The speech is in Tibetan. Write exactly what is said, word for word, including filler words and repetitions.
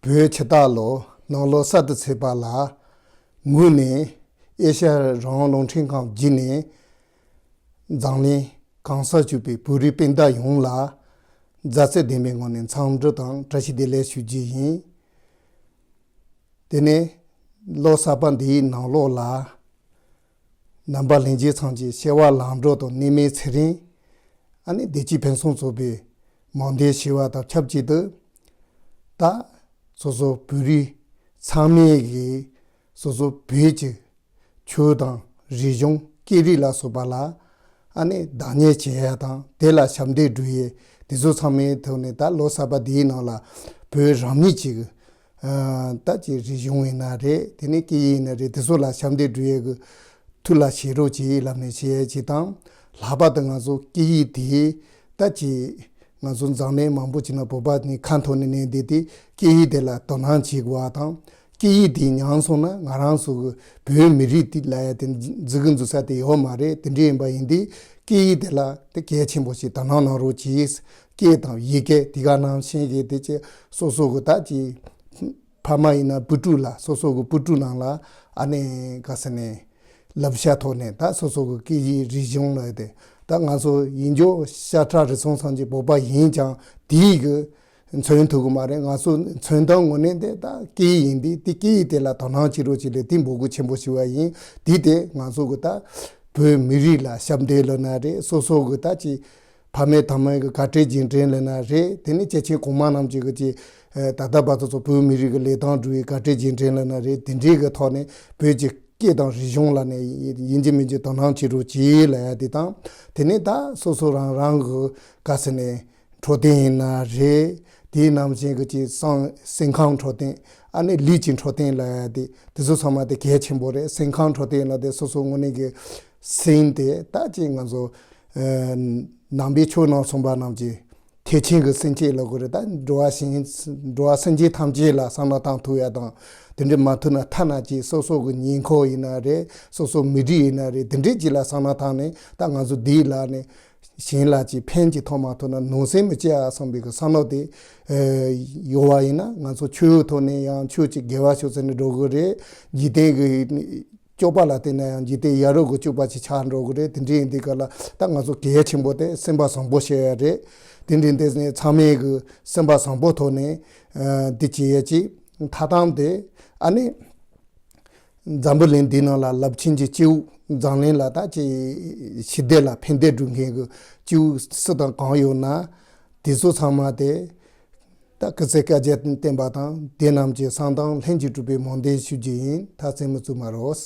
བོད་ཕྱི་ཐག་ལོ་ནང་ལོ་གསར་དུ་ཚེས་པ་ལ་ངོས་ནས་ཨེ་ཤ་ཡ་རང་དབང་རླུང་འཕྲིན་ཁང་བརྒྱུད་ནས་འཛམ་གླིང་གང་སར་བཞུགས་པའི་བོད་རིགས་སྤུན་ཟླ་ཡོངས་ལ་མཛའ་བརྩེ་ལྡན་པའི་ངང་ནས་འཚམས་འདྲི་དང་བཀྲ་ཤིས་བདེ་ལེགས་ཞུ་རྒྱུ་ཡིན། དེ་ནས་ལོ་གསར་པ་འདིའི་ནང་ལོགས་ལ་རྣམ་པ་ལྷན་རྒྱས་ཚང་གི་བྱ་བ་ལམ་འགྲོ་དང་གནས་མལ་ཚེ་རིང་། ཨ་ནི་བདེ་སྐྱིད་ཕུན་སུམ་ཚོགས་པའི་མང་བདེ་ཞུ་བ་དང་ཆབས་ཅིག་ཏུ། ད་སོ་སོ་བོད་རིགས་ཚང་མས་ཀྱི་སོ་སོ་བོད་ཀྱི་ཆོས་དང་རིག་གཞུང་སྐད་རིགས་ལ་སོགས་པ་ལ་ཨ་ནི་བདག་གཉེར་བྱེད་ཡ་དང་དེ་ལ་ཞབས་འདེགས་སྒྲུབ་ཡས་དེ་ཚོ་ཚང་མའི་ཐོག་ནས་ད་ལོ་གསར་པ་འདིའི་ནང་ལ་བོད་རང་ཉིད་ཀྱི་ད་ཀྱི་རིག་གཞུང་ཡིན་ན་རེད། དེ་ནས་སྐད་ཡིག་ཡིན་ན་རེད། དེ་ཚོ་ལ་ཞབས་འདེགས་སྒྲུབ་ཡས་ཀྱི་ཐུགས་ལ་བཞེས་རོགས་གྱིས་ལབ་ནས་བཤད་ཡས་ཅིག་དང་། ལྷག་པར་དུ་ང་ཚོ་སྐད་ཡིག་དེ་ད་ཀྱི་ང་ཚོ་འཛམ་གླིང་མང་པོ་ཅིག་ན་བོད་པ་ནི་ཁ་འཐོར་ནས་གནས་བསྡད་དེ་སྐད་ཡིག་དེ་ལ་དོ་སྣང་བྱེད་དགོས་པ་དང་། སྐད་ཡིག་དེ་ཉམས་སོང་ན་ང་རང་ཚོ་གི་བོད་མི་རིགས་དེ་ལ་ཡ་དེ་འཛུགས་གི་འཛུགས་ས་དེ་ཡོད་མ་རེད། དེ་འདྲ་ཡིན་པ་ཡིན་དུས་སྐད་ཡིག་དེ་ལ་དེ་གལ་ཆེན་པོ་ཞིག་དོ་སྣང་གནང་རོགས་གྱིས། སྐད་དང་ཡི་གེ་དེ་ག་ནང་བཞིན་གྱི་དེ་ཅི་སོ་སོ་གི་ད་ཅི་ཕ་མ་ཡིན་ན་བུ་ཕྲུག་ལ་སོ་སོ་གི་བུ་ཕྲུག་ནང་ལ་ཨ་ནི་ག་ཟེར་ནས་བསླབ་བྱ་ཐོག་ནས་ད་སོ་སོ་གི་སྐད་ཡིག་རིག་གཞུང་ལ་དེ་ད་ང་ཚོ་ཡིན་འཇོག་ཤ་ཁྲག་རུས་གསུམ་ཚང་གི་བོད་པ་ཡིན་ཀྱང་དེའི་གི་མཚོན་ཐུབ་ཀྱི་མ་རེད། ང་ཚོ་མཚོན་སྟངས་ངོས་ནས་དེ་ད་སྐད་ཡིག་ཡིན་དུས་དེ་སྐད་ཡིག་དེ་ལ་དོ་སྣང་བྱེད་རོགས་བྱེད་ལས་དེ་འབོད་སྐུལ་ཆེན་པོ་ཞུ་བ་ཡིན། དེ་དེ་ང་ཚོ་གི་ད་བོད་མི་རིགས་ལ་ཞབས་འདེགས་ལོས་ན་རེད། སོ་སོ་གི་ད་ཅི་ཕ་མེས་ཐ་མའི་གི་བཀའ་དྲིན་རྗེས་དྲན་ལོས་ན་རེད། དེ་ནས་སྐྱེས་ཆེན་གོང་མ་རྣམས་ཀྱི་གི་ཅི་ད་ལྟ་བར་དུ་ཚོ་བོད་མི་རིགས་ཀྱི་ལས་དོན་སྒྲུབ་པའི་བཀའ་དྲིན་རྗེས་དྲན་ལོས་ན་རེད། དེ་འདྲའི་གི་ཐོག་ནས་བོད་ཀྱི་སྐད་དང་རིག་གཞུང་ལ་ནས་ཡིན་གཅིག་མིན་གཅིག་དོ་སྣང་བྱེད་རོགས་གྱིས་ལབ་ཡ་དེ་དང་། དེ་ནས་ད་སོ་སོ་རང་རང་གི་ག་ཟེར་ནས་འཕྲོད་བསྟེན་ཡིན་ན་རེད། དེའི་ནང་བཞིན་གྱི་ཅིག་སང་སེམས་ཁམས་འཕྲོད་བསྟེན། ཨ་ནི་ལུས་ཀྱི་འཕྲོད་བསྟེན་ལབ་ཡ་དེ་དེ་ཚོ་ཚང་མ་དེ་གལ་ཆེན་པོ་རེད། སེམས་ཁམས་འཕྲོད་བསྟེན་ལ་དེ་སོ་སོ་དངོས་གནས་ཀྱི་སེམས་དེ་ད་ཅིག་ང་ཚོ་ནང་པའི་ཆོས་ནང་གསུངས་པ་རྣམས་ཀྱི་ཐེག་ཆེན་གྱི་སེམས་བསྐྱེད་ལ་གོ་རེ་ད་འགྲོ་བ་གཞན་འགྲོ་བ་སེམས་ཅན་ཐམས་ཅད་ལ་བསམ་བློ་བཏང་ཐུབ་ཡ་དང་། དེ་འདྲ་མ་ཐུབ་ན་ཐ་ན་ཅིག་སོ་སོ་གི་ཉེ་འཁོར་ཡིན་ན་རེད། སོ་སོ་མི་རིགས་ཡིན་ན་རེད། དེ་འདྲའི་ཅིག་ལ་བསམ་བློ་བཏང་ནས་ད་ང་ཚོ་འདིའི་ལ་ནས་གཞན་ལ་ཅིག་ཕན་ཅིག་ཐོགས་མ་ཐུབ་ན་ནོར་སེམས་མི་སྐྱེ་ཨ་བསམ་པའི་གི་བསམ་བློ་དེ་ཡོད་པ་ཡིན་ན། ང་ཚོ་ཆོས་ཐོག་ནས་ཡང་ཆོས་ཅིག་དགེ་བ་ཤོག་ཟེར་ནས་འགྲོ་གི་རེད། འཇིག་རྟེན་གྱི་སྤྱོད་པ་ལ་བལྟས་ན་ཡང་འཇིག་རྟེན་ཡ་རབས་ཀྱི་སྤྱོད་པ་ཅིག་ཆགས་འགྲོ་གི་རེད། དེ་འདྲ་ཡིན་དུས་ག་ལ་ད་ང་ཚོ་གལ་ཆེན་པོ་དེ་སེམས་པ་བཟང་པོ་བྱེད་ཡ་རེད། དེ་འདྲ་ཡིན་དུས་ཚང་མས་གི་སེམས་པ་བཟང་པོ་ཐོག་ནས་འདི་བྱེད་ཡ་ཅིག་མཐའ་དང་དེ་ཨ་ནི་འཛམ་བུ་གླིང་འདི་ནང་ལ་རླབས་ཆེན་གྱི་སྐྱེ་བོ་འཛམ་གླིང་ལ་ད་ཅི་ཞི་བདེ་ལ་ཕན་བདེ་སྒྲུབ་མཁན་གྱི་སྐྱེ་བོ་སུ་དང་གང་ཡོད་ན་དེ་ཚོ་ཚང་མ་དེ། ད་སྐུ་ཚེ་བསྐལ་བརྒྱར་བརྟན་པ་དང་དེ་རྣམས་ཀྱི་གསང་གདངས་ལྷུན་གྱིས་གྲུབ་པའི་མང་བདེ་ཞུ་རྒྱུ་ཡིན། ད་རྩེད་མོ་བཙུགས་མ་རོགས།